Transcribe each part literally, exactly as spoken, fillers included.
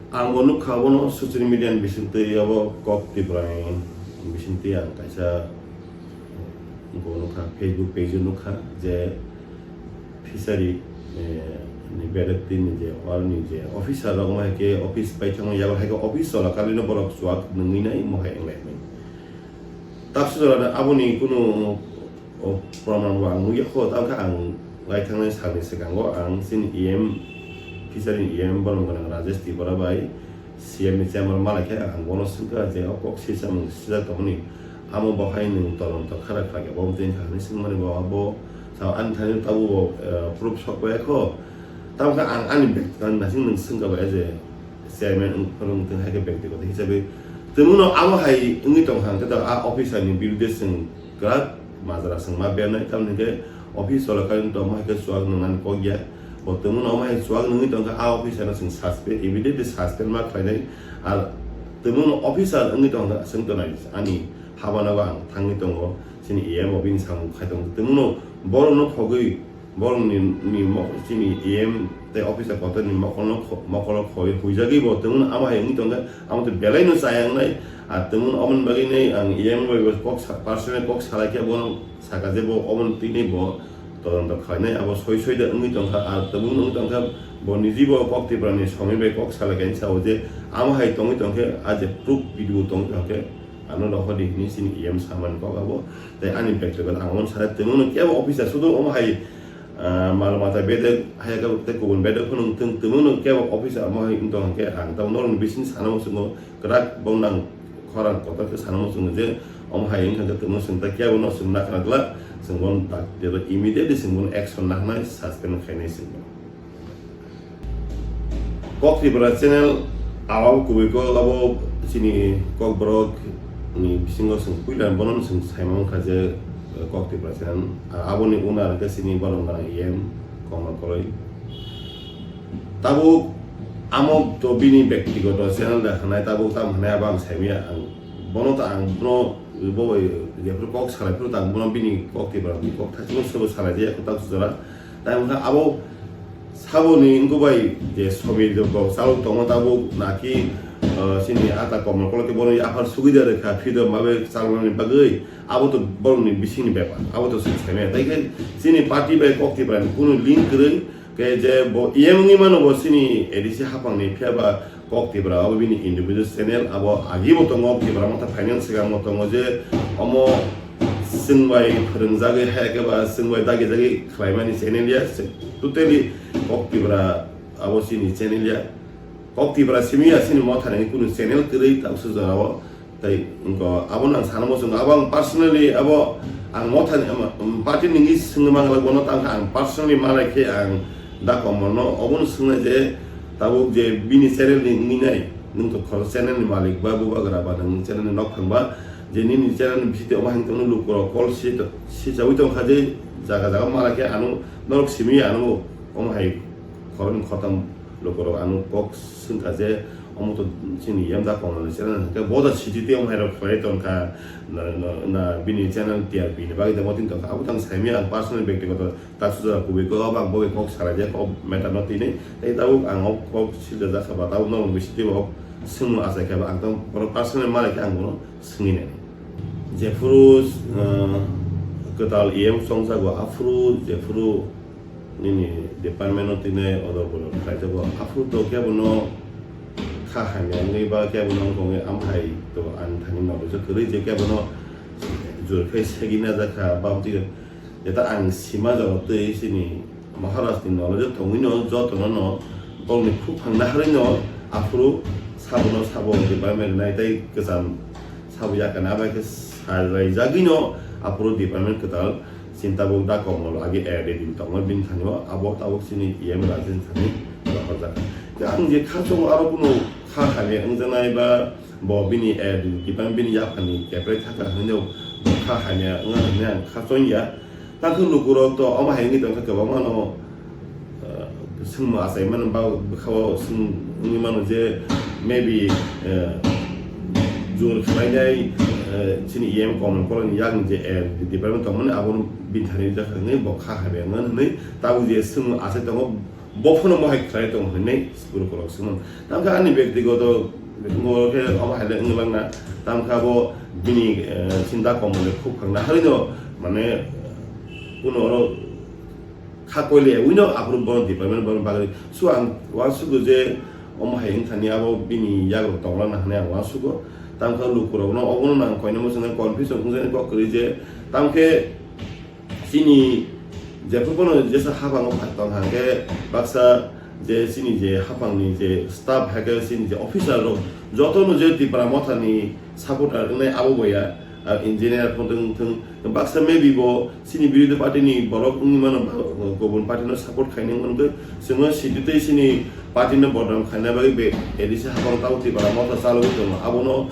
Ang bo nukha, bono social media ni bisingtwi, abo kok Tripura ni bisingtwi ang kaisa bo nukha, Facebook page o nukha je fishery, eh, ni bedek twi ni je, or ni je officer rok, mo hai khe office pai thangma yago, hai khe office chola kali no borok chuak nungwi nai, mo hai wng lai hinwi. Taksu jora no aboni kunu, o, proman bo ang nukya kho, tamo khe ang lai thangnai salni swkango ang chini E M, fishery E M borom gwnang Rajesh Tripura bai C M ni chamber malai khe ang bono swngkha je o kok swi chamung swijak tongmani, amo bo hai nwng tolonto khara khlai khe bo twi wngkha hinwi swngmani, bo, bo sa ani thani tabuk bo, eh, proof sok bai kho, tamo khe ang ani bek-, ang naising nwng swngkha bai je chairman wng, phano wng thung hai khe bektigoto hisabe. Tei bono amo hai wngwi tongkha hwnkhe to a officer ni birude chwng kwrak majra chwng ma bernai, tamni hwnkhe office o khe tongma hai khe chuak nwngnani kok ya. Bo tongmano omo hai chuak nungwi tongkha, a officer no chwng suspend, immediately suspend ma khlainai. Ar tongmano officer wngwi tongkha, chwng tongnai ani habana bo ang thangwi tongo, chini E M o bini samung khai tongo. Tongmano borok no khogwi borok ni, ni mo-, chini E M tei officer kotor ni mokol no kho-, mokol o khoi huijagwi bo tongmano amo hai wngwi tongkha, amo tei belai no chaya wngnai. Ar tongmano omoni bagwi nai ang E M bai bo kok sa-, personal kok salai khe bono saka je bo omoni twi nai bo todonto khlainai, abo soi soi da wngwi tongkha. Ar tabuk wngwi tongkha bo niji bo kok Tripura ni somoi bai kok salai khe sao je amo hai tongwi tongkhe, a je proof video tongwi tongkhe ano rohor di hinwi chini E M samani kok abo. Tei ani bektigoto ang omo sana tongmano kebo officer sudo omo hai, ah, mal mata bedek hai khe tei kubun bedek phano wng thung, tongmano kebo officer omo hai wng tong khe ang tamo norokni bising sana muchungo kwrak bong nang khorang kotor khe sana muchungo je omo hai wngkha khe tongmano chwng tei kebo no chwng nakha glak, chwng bono tak immediately chwng bono action nahnai, suspend khainai chwng bono. Kok Tripura channel abo kubui kok abo chini Kokborok ni bisingo chwng puila bono chwng saima wngkha je, eh, Kok Tripura channel. Ah, aboni owner khe chini borok gwnang E M Komol Koloi. Tabuk amo to bini bektigoto channel da khanai, tabuk tam khanai abo ang saimaya, ang bono ta ang bono bo jephuru kok salai phuru ta ang bono bini Kok Tripura ni kok thachimo sobo salai jaya kok tak jora. Tai wngkha abo saboni wngkha bai je sobi rok chalok tongo tabuk naki, ah, chini ata Komol Koloi khe bono yaphar sugida rwkha freedom babe chaloknani bagwi, abo to borokni bisingni bepar, abo to chwng saimaya. Tai khe chini party bai Kok Tripura ni kunu link kwrwi, khe je bo E M wngwi mano bo chini A D C haphangni, phiya ba Kok Tripura abo bini individual channel, abo agi bo tongo, Tripura Motha phainani swkang bo tongo je omo chwng bai phwrwngjagwi, hai khe ba chwng bai dagijagwi khlaimani channel ya, totally Kok Tripura abo chini channel ya. Kok Tripura simi ya chini Mothani kunu channel kwrwi taksa jorao. Tai wngkha, abo nang sana muchungo, abo ang personally, abo ang Mothani, um, party ni wngwi swngwi mangala bono, tang khe ang personally malai khe ang da Komol no obono swngnai je tabuk je bini channel ni wngwi nai, nwng to khorok channel ni malik ba bubagra ba nwng channel ni nok thang ba, je nini channel ni bisingtwi omo hai wngtongno lukurok call si, sichawi tongkha je jaga jaga malai khe ano norok simi ano omo hai khoroknwi khoroktham lukurok ano kok swngkha je, omo to chini yamda Komol ni channel hwnkhe bo da city tei omo hai rok khlai tongkha, na, na, na bini channel T R P ni bagwi tongma tin tongkha, abo tang saimaya ang personal bektigoto taksa jora kubui kok abo ang bo bai kok salai je kok matter no tini tei tabuk ang o kok silda jakha ba tabuk norok bisi tei bo swngmung achai kha ba ang tong bono personal malai khe ang bono swngwi nai. Jephuru, ah, kwtal E M chongjago, aphuru jephuru nini department-o tini odor bodor khlaijago, aphuru to kebono kha hamya wngwi ba kebono wngkha wngwi amhai to ani thani knowledge-o kwrwi je kebono jor khe segwi najakha, bamtwi jeta ang sima jora twi chini Maharaj ni knowledge tongwi no joto no no bongni khuk phang naharwi no aphuru sabo no sabo department nai tei kwcham sabo yakana bai khe sarai jagwi no aphuru department kwtal chini tabuk da Komol agi A D din tongma bini thani o abo tabuk chini E M Rajen thani rohorjak. Khe ang je khachung aro kunu kha hamya wngjaknai ba bo bini A D department bini yaphani keprai thaka hinwi bo kha hamya wngna hinwi ang khachung ya. Takhe lukurok to omo hai wngwi tongkha kwbangma no, eh, swngmung achaimani ba bwkhao swng wngwi mano je maybe, eh, jor khlainai, eh, chini E M Komol Koloi ni yakni je, eh, department tongmani abono bini thani rijak hinwi bo kha hamya wngmani hinwi tabuk je swngmung achai tongo. Bo phano mohai khlai tong hinwi lukurok swngmano. Tamkhe ani byaktigoto bitingo khe omo hai le wnglang na. Tamkhe abo bini, eh, chinta komole khub khakna. Harino mane kuno oro kha koile wino aphuru bono department bono bagwi. So ang uansugo je omo hai wngthani abo bini yago tonglang na hinwi ang uansugo. Tamkhe lukurokno obono nang koinwi mwchangna confusion wngjaknai kok kwrwi je tamkhe chini jephuru bono jesa habango phai tong hangkhe baksa je chini je hapangni je staff haikhe chini je officer rok jotono je Tipra Mothani supporter wngnai abo boya, ah, engineer phano wngthung, baksa maybe bo chini birodhi party ni borok wngwi mano, ba, kubun party no support khainai wngkhe chwngno sidi tei chini party no bodnam khaina bagwi be A D C hapang tabo Tipra Motha chalogwi tongo abono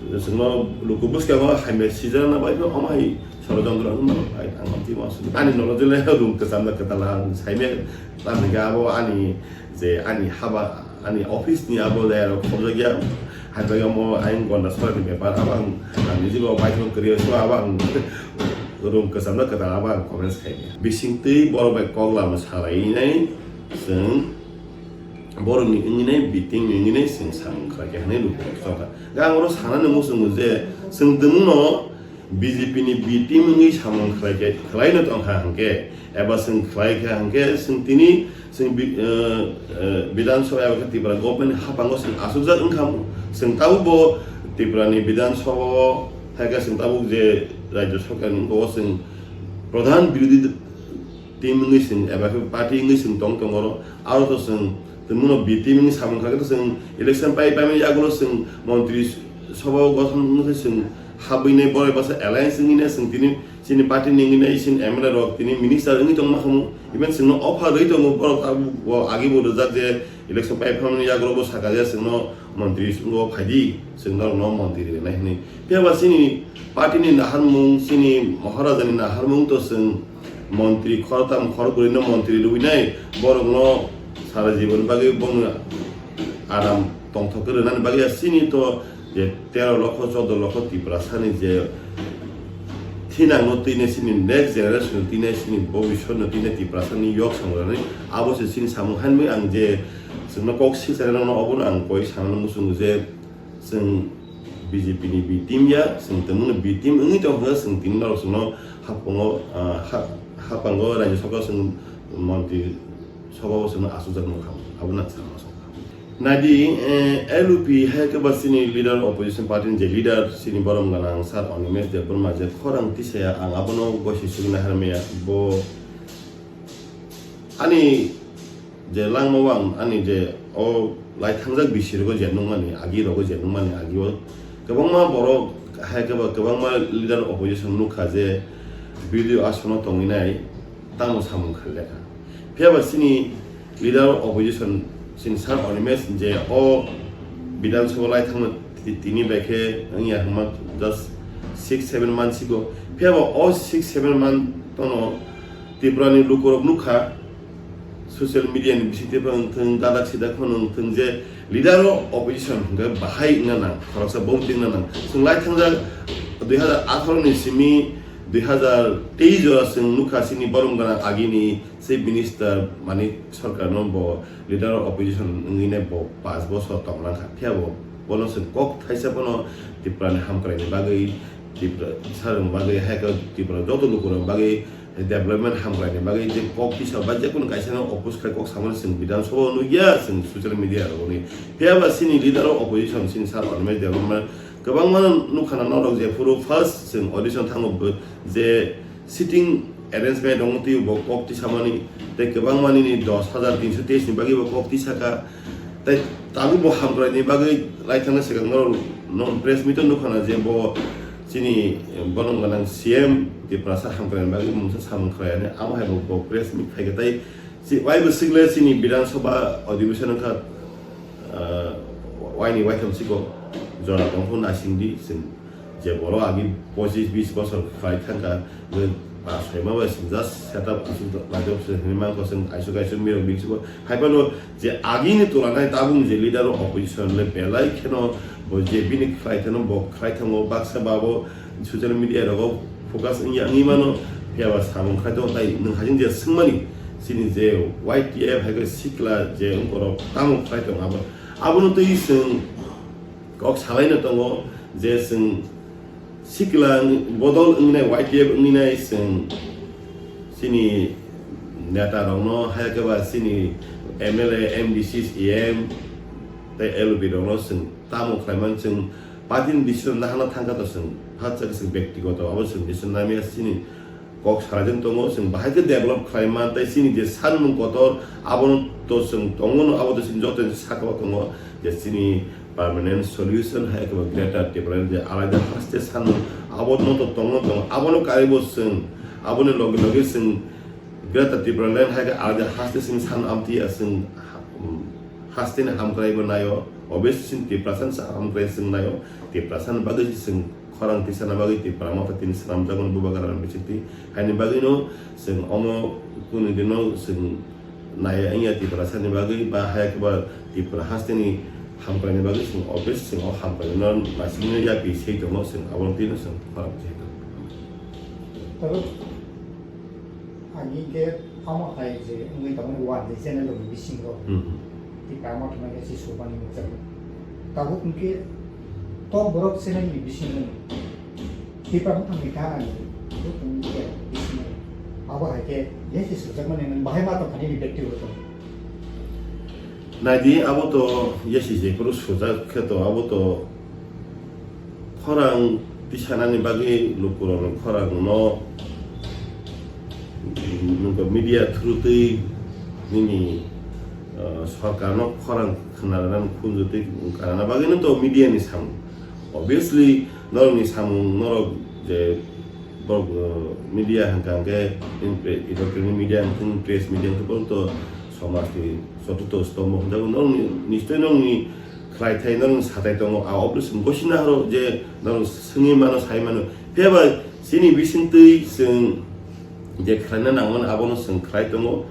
chwngno luku bwskango hamya sijakna bagwi omo hai Sorojontro wngmano, ai, ang timo aswk. Ani nolojole room kwchamda kwtal ang saimya, tamni khe abo ani je ani haba, ani office ni abo le aro khobjakya. Hai bagwi omo ayang gonda soraini bepar, abo ang, ang niji bo baithang kwrwi, so abo ang room kwchamda kwtal abo ang comments khaimya. Bisingtwi borok bai kok lama salainai chwng borokni wngwi nai, biting wngwi nai chwng samung khlai khe hinwi lukurok chokha. Ga ang oro sanani muchungo je chwng tongmungno B J P ni B team wngwi samung khlai khe, khlai no tong kha hwnkhe, eba chwng khlai kha hwnkhe, chwng tini, chwng bi-, eh, eh, Bidhan Sabha eba khe Tripura government ni haphango chwng achukjak wngkha, chwng tabuk bo Tripura ni Bidhan Sabha o hai khe chwng tabuk je Rajya Sarkar ni bo chwng pradhan birodhi team wngwi chwng eba khe party wngwi chwng tong tongo oro, aro to chwng tongmungno B team wngwi samung kha khe to chwng election pai paimani yagulo chwng montri sabha o gothon wngkhe chwng habwi nai borok basa alliance wngwi nai chwng tini chini party ni wngwi nai chini M L A rok tini minister wngwi tongma khamu, even chwngno offer rwi tongo borok abo agi bo rijak je election pai phaimani yagulo bo saka je chwngno montri wngwi phaidi chwng norokno montri rinai hinwi. Phiya ba chini party ni naharmung, chini Maharaja ni naharmung to chwng montri khoroktham khorokbrwi no montri rwinai, borok no sara jibon bagwi bono aram tongthok khe rwnani bagwi chini to je tero lokho, choudo lokho Tiprasa ni je thinang no twi nai chini next generation no twi nai chini bobiswt no twi nai Tiprasa ni yok samung rwnani abo se chini samung hai hinwi ang je chwngno kok sijak rwna obono ang koi sana muchungo je Chwng B J P ni B team ya, chwng tongmungno B team wngwi tongkha, chwng tini norok chwngno haphango, ah, ha-, haphango Rajya Sabha chwng montri sabha o chwngno achukjak nukha, abo na chwng ma songkha. Naidi, eh, L U P hai khe ba chini leader, opposition party ni je leader, chini borom gwnang sir Animesh Debbarma je khorang tisaya, ang abono gosi sugina harmaya, bo ani je langma o ang ani je o lai thangjak bisi rogo je nukmani, agi rogo je nukmani, agi o kwbangma borok hai khe ba kwbangma leader opposition nukha je B D O asono tongwi nai tamo samung khailekha. Phiya ba chini leader opposition chini sir Animesh je o Bidhan Sabha lai thangma ti-, tini bai khe wngya hwnma just six seven months ago. Phiya ba o six seven month tono Tripura ni lukurok nukha, social media ni bisingtwi phano wngthung, dadak sidak phano wngthung je leader o opposition hwnkhe bahai wngna nang, khoroksa bongtwi wngna nang. Chwng lai thangjak dui hazar atharo ni simi dui hazar teis jora chwng nukha chini borom gwnang agini chief minister Manik Sarkar no bo leader o opposition wngwi nai bo panch bosor tonglang kha. Phiya bo bono chwng kok thaisa phano Tripura ni hamkrai ni bagwi, Tripura sarung bagwi, hai khe Tripura joto lukurok bagwi development hamkrai ni bagwi je kok tisa ba je kunu kaisa no oppose khai kok samani chwng Bidhan Sabha o nukya, chwng social media rogo ni. Phiya ba chini leader o opposition chini sir Animesh Debbarma kwbangma nukha na norok je phuru first chwng audition thango bo je sitting arrangement tongo twi bo kok tisa mani tei kwbangma nini dos hazar tinso teis ni bagwi bo kok tisa kha. Tei tabuk bo hamkrai ni bagwi lai thangna swkang norok no press meet o nukha na je bo chini borom gwnang C M Tiprasa hamkrai ni bagwi mungsa samung khlai ani, amo hai bo, bo press meet khai khe tei si-, waibo swkle chini Bidhan Sabha Adhibeshon wngkha, ah, waini waitham siko jora tongkhu naisingdi chwng. Je borok agi pochis bis bosor khlai thangkha, je pass phaima bai chwng just setup aswk laijak se hinwi mankha, chwng aisuk aisuk mirok bini siko. Hai phano je agini tulanai tabuk je leader o opposition le belai kheno bo je bini khlai thano bo khlai thango, baksa babo social media rogo focus wngya wngwi mano, phiya ba samung khai tongo. Tai nwng haino je swngmani Chini je Y T F hai khe sikla je wngkorok tamo khlai tongo abo, abono twi chwng kok salaino tongo je chwng sikla wng-, bodol wngwi nai, Y T F wngwi nai chwng chini neta rokno hai khe ba chini M L A, M D C, E M tei L O B rokno chwng tamo khlai man chwng party ni decision nahana thangkha to chwng phatsa khe chwng bektigoto abo chwng decision namya chini kok salaijak tongo, chwng bahai khe develop khlai man, tei chini je sanmung kotor, abono to chwng tongo no, abo to chini joto ni saka o tongo, je chini permanent solution hai khe bo Greater Tipraland je alaida haste sanmung, abono to tongo tongo, abono karwi bo chwng, aboni loge loge chwng Greater Tipraland hai khe alaida haste chini san amtwi ya chwng, um, haste ni hamkrai bo naio, obviously chini Tiprasa ni sa hamkrai chwng naio, Tiprasa ni bagwi chwng khorang tisana bagwi Tipra Motha tini swnamjago Bubagra ni bisingtwi. Haini bagwino chwng omo kunu dino chwng naiya wngya Tiprasani bagwi ba haya khe ba Tipra hasteni hamkraini bagwi chwng office chwng o hamkraino naisingno yapi sei tongo chwng abono tino chwng khorang sei tongo. Tabuk ani khe omo hai je wngwi tongmani one day channel rokni bisingo Hmm. Tipra Motha no S C subani nukjago. Tabuk hwnkhe top borok channel ni bisingo Tipra Motha ni gana ni abo tong khe bisingo. Abo hai khe S C sujakmani nwng bahai ma tongkha nini bektigoto. Naidi abo to S C jephuru sujak khe to abo to khorang tisanani bagwi lukurokni khorangno, mm, nokha media through twi nini, uh, sorkarno khorang khwnarwna khunju twi karana bagwino to media ni samung. Obviously, norokni samung, norok je borok, uh, media hwnkha hwnkhe, in pre-, electronic media hwnkhe, press media hwnkhe, borok to somajni chotuto stombo hwnjago. Norokni, nischoi norokni khlaithai norokni sathai tongo, a operation gosina horo je norok swngwi mano, sai mano. Phiya ba chini bisingtwi chwng je khlaina nangmani abono chwng khlai tongo.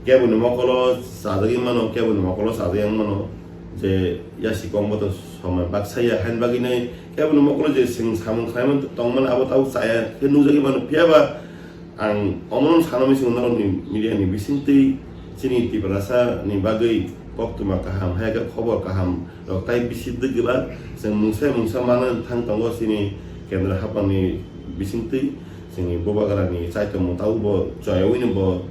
Keboni mokolo chajagwi mano, keboni mokolo chajagwi mano. Je yasi kongbo to somai baksa ya, haini bagwi nai keboni mokolo je chwng samung khlaimani tongmani abo tabuk chaya khe nukjagwi mano. Phiya ba Ang omono sana misi norokni media ni bisingtwi chini Tiprasa ni bagwi koktwma kaham, hai khe khobor kaham rok tai bisi dwgwlak. Chwng mungsa mungsa manna thang tongo chini kendra haphangni bisingtwi. Chini Bubagrani chaitokmung tabukbo choyaui no bo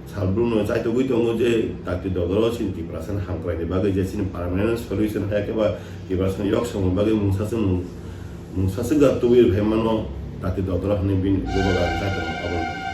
salbrumno chaitogwi tongo je dakti dodoro chini Tiprasa ni hamkrai ni bagwi je chini permanent solution hai khe ba Tiprasa ni yok samung bagwi mungsa chwng mung-, mungsa chwng ga tubui rw phaimano dakti dodoro hwnwi bini Bubagra ni chaitokmung abo.